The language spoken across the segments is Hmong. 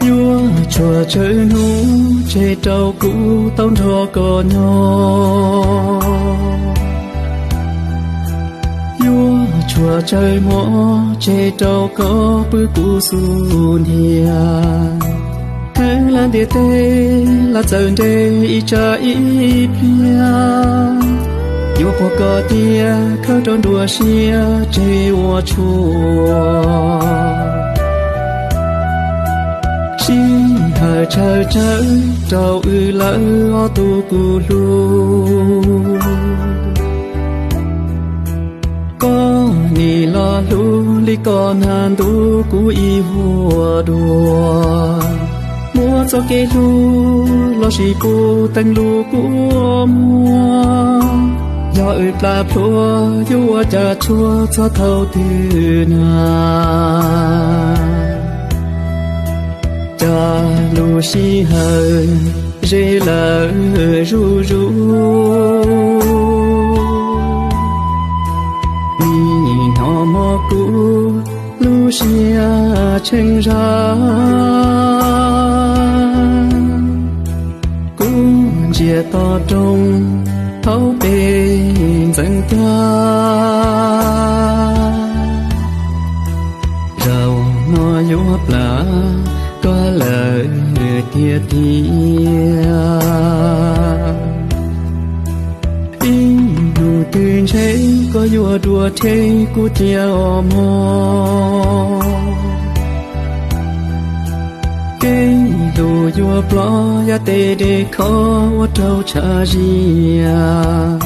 Yuav tshuav tsawg hnub tseg rau kuv tau nrog koj nyob. Yuav tshuav tsawg hmo tseg rau koj pw kuv xub ntiag. Heev lawm ntiaj teb los txawm nres ib tsam ib pliag, yuav pom koj tiag khawb rau nruab siab tseg ua tshua. Sij hawm tsawg tsawg rau wb lawm ob tug kuv hlub. Koj nim los hlub li koj nag ntuj kuv ib huab dua. Muab txoj kev hlub los sis puv teeb lub kua muag. Yog wb plam plhuav yuav ua cas tshuav txog thaum twg na. Cas lub sij hawm ze lawm zuj zus, nim no mob kuv lub siab tsheej zag. Kuv ntsia toj roob hauv pes ntxeev tiag. Zaum no yuav plam koj lawm tiag tiag. Ib hnub twg ntshe koj yuav dua rhe kuv cia os mog. Kev hlub yuav ploj yam tej dej khov ua rau tshav zias.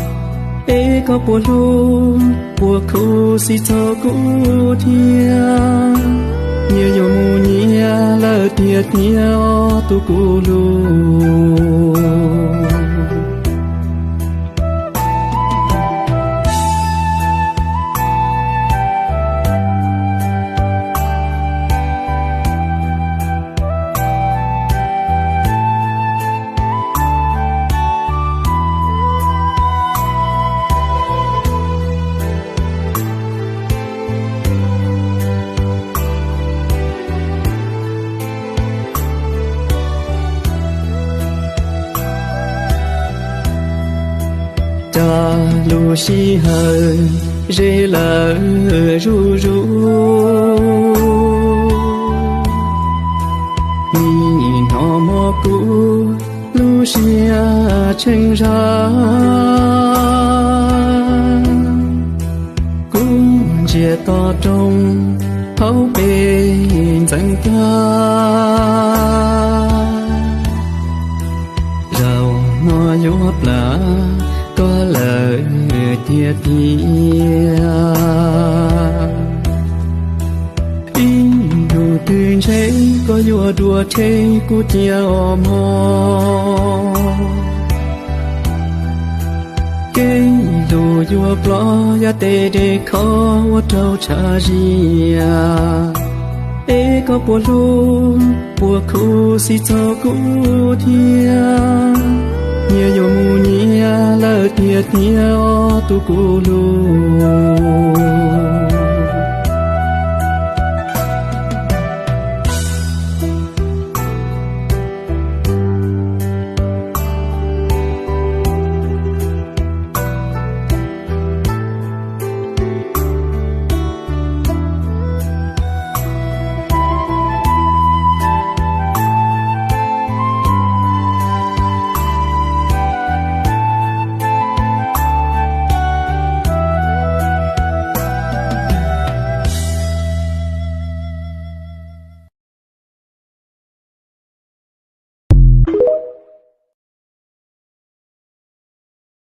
Es koj puas hlub puas khuv xim txog kuv thiab? Nyias yuav mus nyias lawm tiag tiag os tus kuv hlub. Cas lub sij hawm ze lawm zuj zus, nim no mob kuv lub siab tsheej zag. Kuv ntsia toj roob hauv pes ntxeev tiag. Zaum no yuav plam koj lawm tiag tiag. Ib hnub twg ntshe koj yuav dua rhe kuv cia os mog. Kev hlub yuav ploj yam tej dej khov ua rau tshav zias. Es koj puas hlub puas khuv xim txog kuv thiab? Nyias yuav mus nyias lawm tiag tiag os tus kuv hlub.